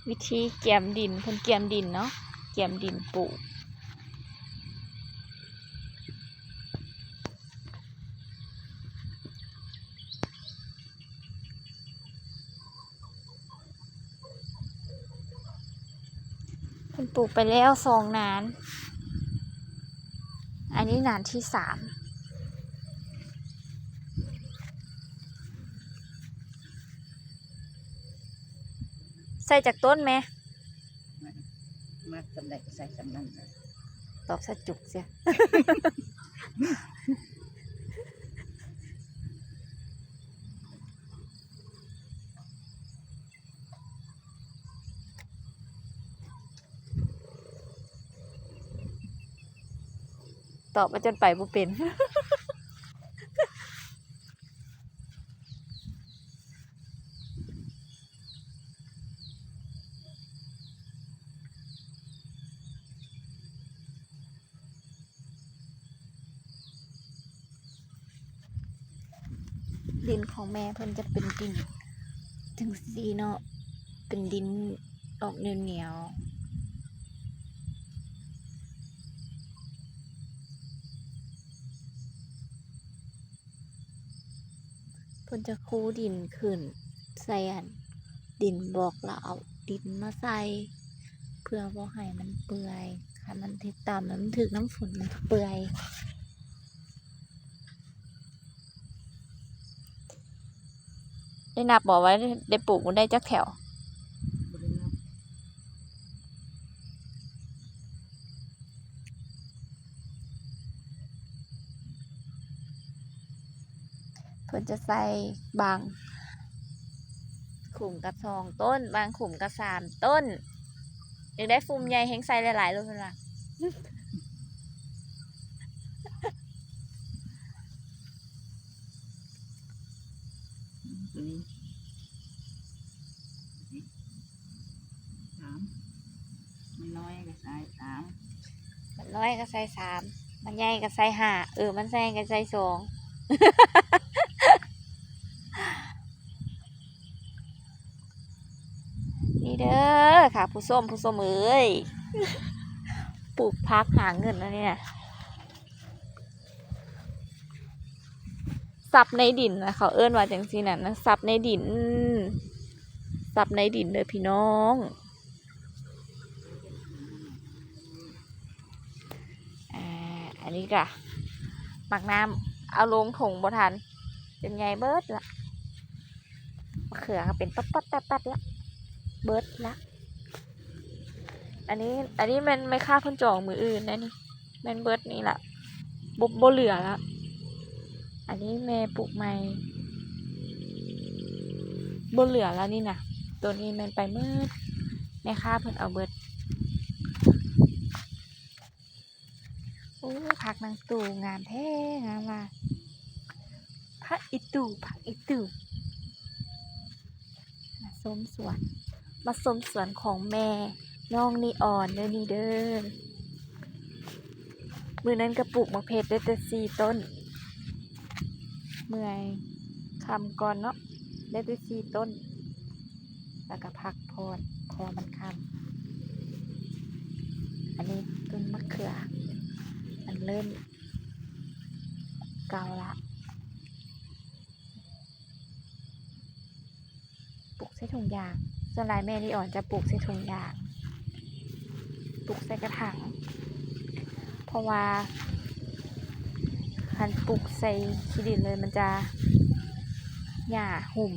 ວິທີກຽມດິນ ເພິ່ນກຽມດິນເນາະ ກຽມດິນປູກ. ເພິ່ນປູກໄປແລ້ວສອງໜານ ອັນນີ້ໜານທີສາມ. ໃສ່ຈັກຕົ້ນແມ່? ມັກສ່ຳໃດກໍໃສ່ສ່ຳນັ້ນແຫຼະ ຕອບສະຈຸກເສຍ. ຕອບມາຈົນໄປບໍ່ເປັນ. ດິນຂອງແມ່ເພິ່ນຈະເປັນດິນຈັ່ງຊີ້ເນາະ ເປັນດິນອອກໜຽວໆ. ເພິ່ນຈະຄູດິນຂຶ້ນໃສ່ອັນດິນບລັອກ ແລ້ວເອົາດິນມາໃສ່ ເພື່ອບໍ່ໃຫ້ມັນເປື່ອຍ. ຄັນມັນເຮັດຕາມແລ້ວມັນຖືກນ້ຳຝົນ ມັນຈະເປື່ອຍ. ໄດ້ນັບບໍ່ວ່າໄດ້ ໄດ້ປູກມັນໄດ້ຈັກແຖວ? ບໍ່ໄດ້ນັບ. ເພິ່ນຈະໃສ່ບາງຂຸມກະສອງຕົ້ນ ບາງຂຸມກະສາມຕົ້ນ. ຢາກໄດ້ຟຸມໃຫຍ່ແຮ່ງໃສ່ຫຼາຍໆໂລດເພິ່ນວ່າ. ອືມ ຕົວນີ້ ນີ້ ສາມ ມັນນ້ອຍກໍໃສ່ສາມ ມັນນ້ອຍກໍໃສ່ສາມ ມັນໃຫຍ່ກໍໃສ່ຫ້າ ເອີ ມັນໃຫຍ່ກໍໃສ່ສອງ. ນີ້ເດີ ຄ່າຜູ້ຊົມ ຜູ້ຊົມເອີຍ ປູກຜັກຫາເງິນອັນນີ້ນະ. ຊັບໃນດິນນະ ເຂົາເອີ້ນວ່າຈັ່ງຊີ້ນະ ຊັບໃນດິນ ຊັບໃນດິນເດີພີ່ນ້ອງ. ອ່າ ອັນນີ້ກະໝາກນ້ຳ ເອົາລົງຖົງບໍ່ທັນ ຈົນໃຫຍ່ເບິດລະ. ມະເຂືອກໍເປັນປັດໆໆໆລະ ເບິດລະ. ອັນນີ້ ອັນນີ້ແມ່ນແມ່ຄ້າເພິ່ນຈອງມື້ອື່ນນະນີ້ ແມ່ນເບິດນີ້ລະ ບໍ່ ບໍ່ເຫຼືອລະ. ອັນນີ້ແມ່ປູກໃໝ່ ບໍ່ເຫຼືອລະນີ້ນະ ໂຕນີ້ແມ່ນໄປເບິດ ແມ່ຄ້າເພິ່ນເອົາເບິດ. ໂອ້ ຜັກນາງຕູ້ງາມແທ້ ງາມວ່າ ຜັກອີ່ຕູ້ ຜັກອີ່ຕູ້. ມາຊົມສວນ ມາຊົມສວນຂອງແມ່ນ້ອງນີອອນເດີນີ້ເດີ. ມື້ນັ້ນກໍປູກໝາກເຜັດໄດ້ແຕ່ສີ່ຕົ້ນ ເມື່ອຍ ຄ່ຳກ່ອນເນາະ ໄດ້ແຕ່ສີ່ຕົ້ນ ແລ້ວກໍພັກຜ່ອນ ເພາະວ່າມັນຄ່ຳ. ອັນນີ້ຕົ້ນມະເຂືອ ມັນເລີ່ມເກົ່າລະ ປູກໃສ່ຖົງຢາງ ສ່ວນຫຼາຍແມ່ນີອອນຈະປູກໃສ່ຖົງຢາງ ປູກໃສ່ກະຖາງ ເພາະວ່າຄັນປູກໃສ່ຂີ້ດິນເລີຍ ມັນຈະຫຍ້າຫຸ້ມ.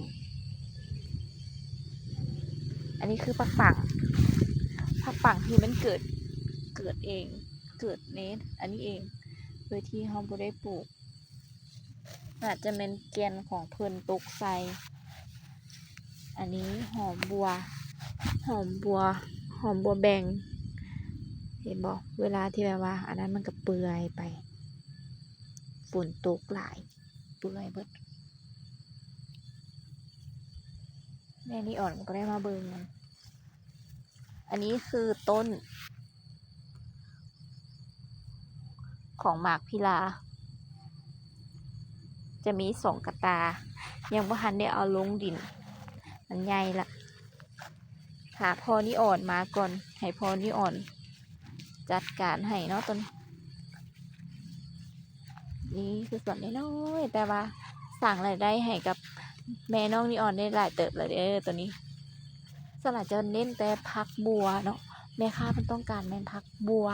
ອັນນີ້ຄືຜັກປັ້ງ ຜັກປັ້ງທີ່ມັນເກີດ ເກີດເອງ ເກີດໃນອັນນີ້ເອງ ໂດຍທີ່ເຮົາບໍ່ໄດ້ປູກ. ອາດຈະແມ່ນແກ່ນຂອງເພິ່ນຕົກໃສ່. ອັນນີ້ຫອມບົວ ຫອມບົວ ຫອມບົວແບງ ເຫັນບໍ່? ເວລາທີ່ແບບວ່າອັນນັ້ນມັນກໍເປື່ອຍໄປ ຝົນຕົກຫຼາຍ ເປື່ອຍເບິດ. ແມ່ນີອອນກໍໄດ້ມາເບິ່ງມັນ. ອັນນີ້ຄືຕົ້ນຂອງໝາກພິລາ ຈະມີສອງກະຕ່າ ຍັງບໍ່ທັນໄດ້ເອົາລົງດິນ ມັນໃຫຍ່ລະ. ຖ້າພໍ່ນິອອນມາກ່ອນ ໃຫ້ພໍ່ນິອອນຈັດການໃຫ້ເນາະ. ຕົວນີ້ ນີ້ຄືສວນນ້ອຍໆ ແຕ່ວ່າສ້າງລາຍໄດ້ໃຫ້ກັບແມ່ນ້ອງນິອອນໄດ້ຫຼາຍເຕີບແລ້ວເດີ. ຕົວນີ້ສ່ວນຫຼາຍຈະເນັ້ນແຕ່ຜັກບົ່ວເນາະ, ແມ່ຄ້າເພິ່ນຕ້ອງການແມ່ນຜັກບົ່ວ.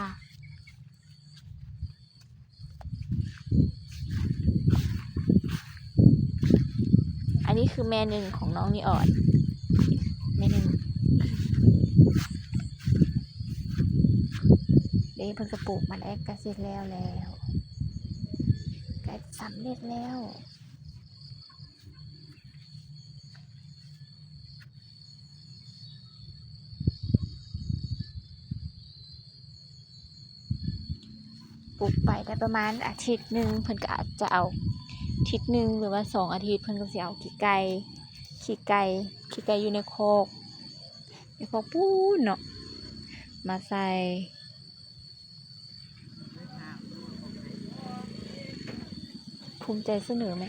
ອັນນີ້ຄືແມ່ໜຶ່ງຂອງນ້ອງນິອອນ ແມ່ໜຶ່ງເດ້. ເພິ່ນກະປູກໝາກແອກກະເສັດແລ້ວແລ້ວ ໃກ້ສຳເລັດແລ້ວ. ປູກໄປໄດ້ປະມານອາທິດໜຶ່ງ ເພິ່ນກະອາດຈະເອົາ ອາທິດໜຶ່ງ ຫຼືວ່າສອງອາທິດ ເພິ່ນກະຊິເອົາຂີ້ໄກ່ ຂີ້ໄກ່ ຂີ້ໄກ່ຢູ່ໃນຄອກ ໃນຄອກປູ້ນເນາະ ມາໃສ່. ພູມໃຈສະເໜີແມ່.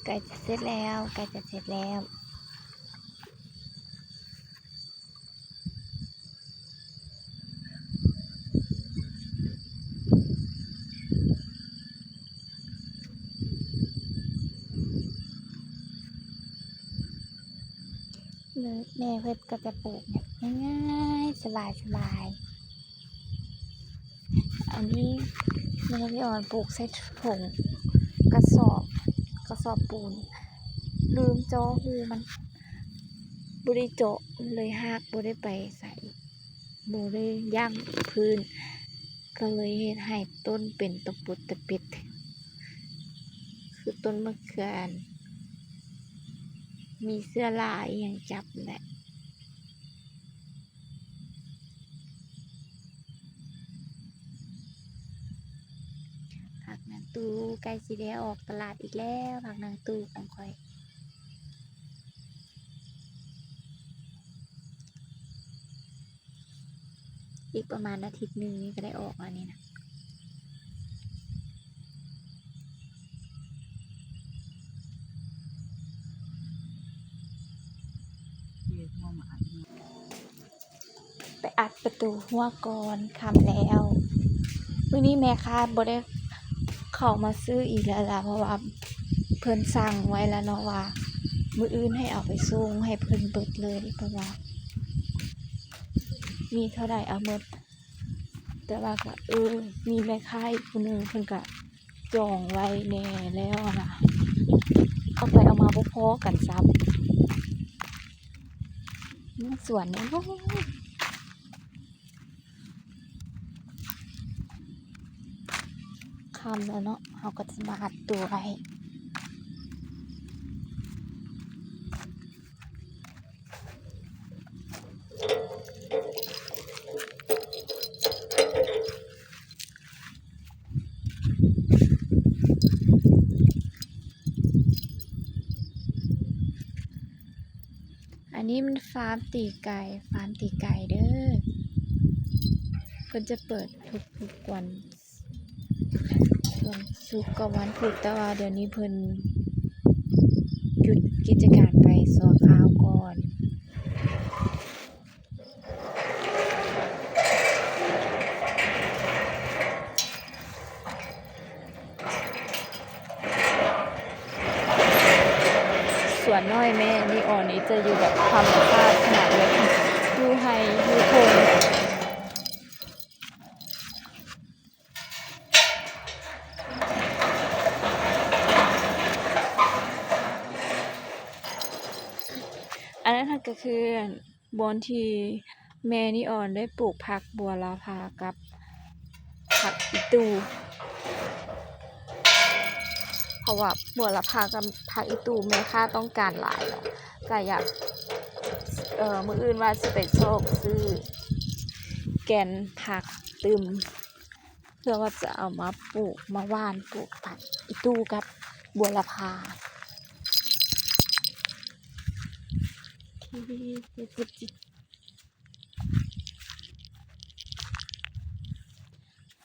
ໃກ້ຈະເສັດແລ້ວ ໃກ້ຈະເສັດແລ້ວ. ແມ່ເພິ່ນກະຈະປູກແບບງ່າຍໆ ສະບາຍໆ. ອັນນີ້ແມ່ນ້ອງນິອອນປູກໃສ່ຖົງກະສອບ ກະສອບປູນ ລືມເຈາະຮູມັນ ບໍ່ໄດ້ເຈາະ ເລີຍຮາກບໍ່ໄດ້ໄປໃສ ບໍ່ໄດ້ຢ່າງພື້ນ ກະເລີຍເຮັດໃຫ້ຕົ້ນເປັນຕະປຸດຕະປິດ ຄືຕົ້ນມະເຂືອ ມີເຊື້ອລາອີ່ຫຍັງຈັບແຫຼະ. ຜັກນາງຕູ້ໃກ້ຊິໄດ້ອອກຕະຫຼາດອີກແລ້ວ ຜັກນາງຕູ້ຂອງຂ້ອຍ. ອີກປະມານອາທິດໜຶ່ງນີ້ກະໄດ້ອອກແລ້ວນີ້ນະ. ໄປອັດປະຕູຮົ້ວກ່ອນ ຄ່ຳແລ້ວ. ມື້ນີ້ແມ່ຄ້າບໍ່ໄດ້ເຂົ້າມາຊື້ອີກແລ້ວລະ ເພາະວ່າເພິ່ນສັ່ງໄວ້ແລ້ວເນາະວ່າ ມື້ອື່ນໃຫ້ເອົາໄປສົ່ງໃຫ້ເພິ່ນເບິດເລີຍ ເພາະວ່າມີເທົ່າໃດເອົາໝົດ. ແຕ່ວ່າກະ ເອີ ມີແມ່ຄ້າອີກຜູ້ໜຶ່ງເພິ່ນກະຈອງໄວ້ແດ່ແລ້ວຫັ້ນນະ ເອົາໄປເອົາມາບໍ່ພໍ້ກັນຊ້ຳ. ສວນນີ້ ໂອ້ຍ ຄ່ຳແລ້ວເນາະ ເຮົາກະຈະມາອັດຕູໄວ້. ອັນນີ້ມັນຟາມຕີໄກ່ ຟາມຕີໄກ່ເດີ ເພິ່ນຈະເປີດທຸກໆວັນ ວັນສຸກກັບວັນພຸດ ແຕ່ວ່າດຽວນີ້ເພິ່ນຢຸດກິດຈະການໄປຊົ່ວຄາວກ່ອນ. ສວນນ້ອຍແມ່ນິອອນນີ້ຈະຢູ່ແບບທຳມະຊາດຂະໜາດເລີຍ ຢູ່ໄຮ່ຢູ່ທົ່ງ. ອັນນັ້ນຫັ້ນກະຄືບ່ອນທີ່ແມ່ນິອອນໄດ້ປູກຜັກບົວລະພາກັບຜັກອີ່ຕູ່ ເພາະວ່າບົວລະພາກັບຜັກອີ່ຕູ່ແມ່ຄ້າຕ້ອງການຫຼາຍເນາະ ກະຢາກ ເອີ ມື້ອື່ນວ່າຊິໄປຊອກຊື້ແກ່ນຜັກຕື່ມ ເພື່ອວ່າຈະເອົາມາປູກ ມາຫວ່ານປູກຜັກອີ່ຕູ່ກັບບົວລະພາ. ທີ່ເຈັດສິບ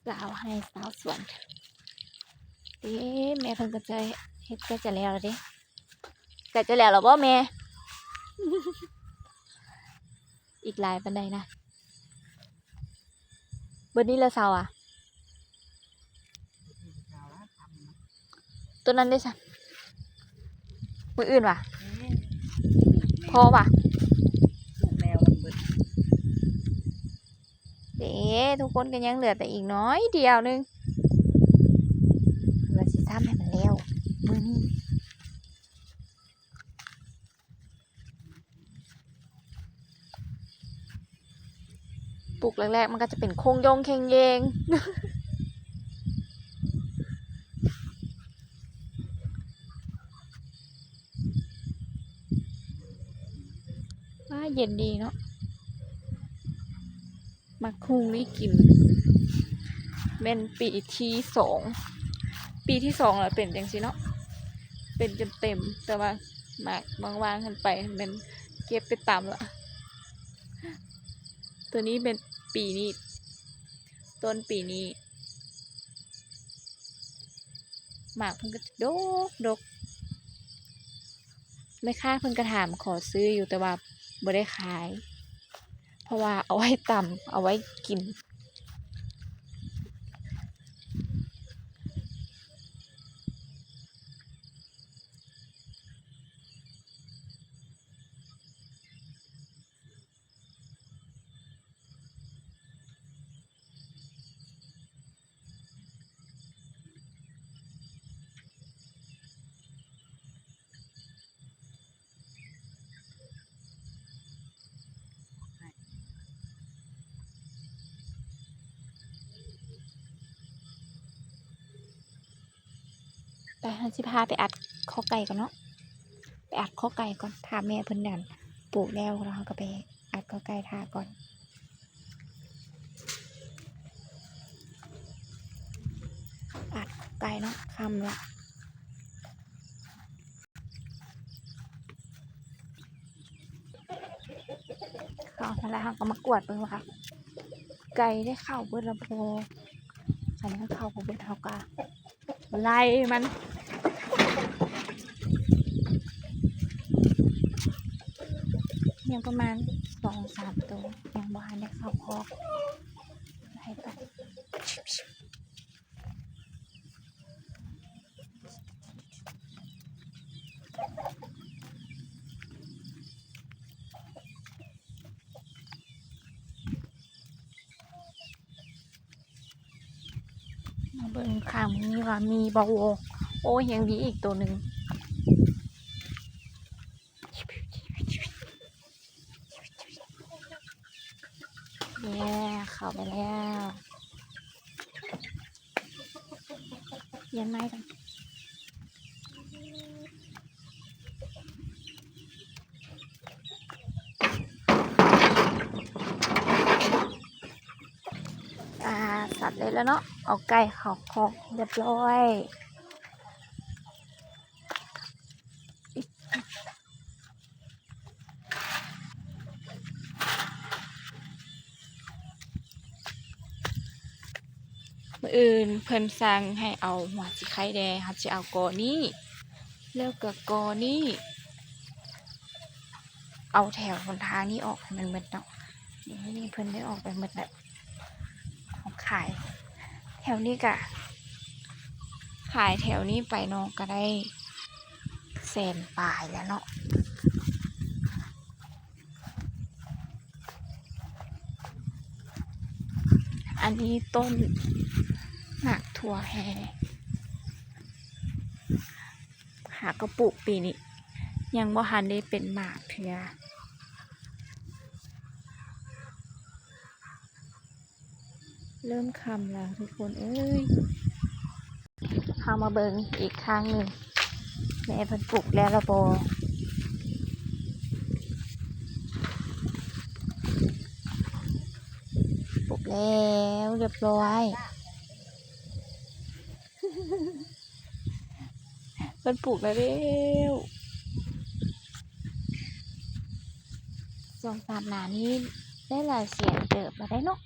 ສາວໄຮ່ສາວສວນເດ້ ແມ່ເພິ່ນກໍຈະເຮັດ ໃກ້ຈະແລ້ວແລ້ວເດ້. ໃກ້ຈະແລ້ວແລ້ວບໍ່ແມ່? ອີກຫຼາຍປານໃດນະ? ເບິດນີ້ແລ້ວເຊົາອະ? ໂຕນັ້ນເດ້ຊະ? ມື້ອື່ນຫວາ? ພໍຫວາ? ເດ້ ທຸກຄົນ ກໍຍັງເຫຼືອແຕ່ອີກໜ້ອຍດຽວໜຶ່ງ ວ່າຊິຊ້ຳໃຫ້ມັນແລ້ວມື້ນີ້. ປູກແລກໆ ມັນກໍຈະເປັນໂຄ້ງໂຢງເຄັ່ງເຢງ. ວ້າ ເຢັນດີເນາະ. ໝາກຫຸ່ງນີ້ກິນແມ່ນປີທີສອງ ປີທີສອງແລ້ວເປັນຈັ່ງຊີ້ເນາະ ເປັນຈົນເຕັມ ແຕ່ວ່າໝາກບາງໆຫັ້ນໄປແມ່ນເກັບໄປຕຳລະ. ໂຕນີ້ແມ່ນປີນີ້ ຕົ້ນປີນີ້ ໝາກເພິ່ນກໍຈະດົກດົກ. ແມ່ຄ້າເພິ່ນກໍຖາມຂໍຊື້ຢູ່ ແຕ່ວ່າບໍ່ໄດ້ຂາຍ ເພາະວ່າເອົາໄວ້ຕຳ ເອົາໄວ້ກິນ. ໄປ ເຮົາຊິພາໄປອັດຂໍ້ໄກ່ກ່ອນເນາະ ໄປອັດຂໍ້ໄກ່ກ່ອນ ຖ້າແມ່ເພິ່ນນັ້ນປູກແລ້ວ ແລ້ວເຮົາກໍໄປອັດຂໍ້ໄກ່ຖ້າກ່ອນ ອັດໄກ່ເນາະ ຄ່ຳລະ. ເຂົ້າມາແລ້ວ ເຮົາກໍມາກວດເບິ່ງວ່າໄກ່ໄດ້ເຂົ້າເບິດແລ້ວບໍ່ ຄັນຍັງເຂົ້າບໍ່ເບິດ ເຮົາກໍໄລ່ມັນ ຍັງປະມານສອງສາມໂຕ ຍັງບໍ່ທັນໄດ້ເຂົ້າຄອກ ໄລ່ໄປ. ມາເບິ່ງຂ້າງນີ້ວ່າມີບໍ່. ໂອ້ຍ ຍັງມີອີກໂຕໜຶ່ງ. ແຍ່ ເຂົ້າໄປແລ້ວ ປ່ຽນໄມ້ກ່ອນ. ອ່າ ສັບເລັດແລ້ວເນາະ ເອົາໄກ່ເຂົ້າຄອກຮຽບຮ້ອຍ. ມື້ອື່ນເພິ່ນສັ່ງໃຫ້ເອົາຫົວຊິໄຄແດ່ ເຮົາຊິເອົາກໍນີ້ ແລ້ວກໍກໍນີ້ ເອົາແຖວຫົນທາງນີ້ອອກໃຫ້ມັນໝົດເນາະ. ນີ້ເພິ່ນໄດ້ອອກໄປໝົດແລ້ວ ຂາຍແຖວນີ້ກະ ຂາຍແຖວນີ້ໄປເນາະ ກະໄດ້ແສນປາຍແລ້ວເນາະ. ອັນນີ້ຕົ້ນໝາກຖົ່ວແຮ່ ຫາກໍປູກປີນີ້ ຍັງບໍ່ທັນໄດ້ເປັນໝາກເທື່ອ. ເລີ່ມຄ່ຳແລ້ວທຸກຄົນເອີຍ. ເຮົາມາເບິ່ງອີກຄັ້ງໜຶ່ງ ແມ່ເພິ່ນປູກແລ້ວລະບໍ່? ປູກແລ້ວຮຽບຮ້ອຍ. ເພິ່ນປູກແລ້ວເດ້. ສອງສາມໜ້ານີ້ໄດ້ຫຼາຍແສນເຕີບແລ້ວເດ້ເນາະ.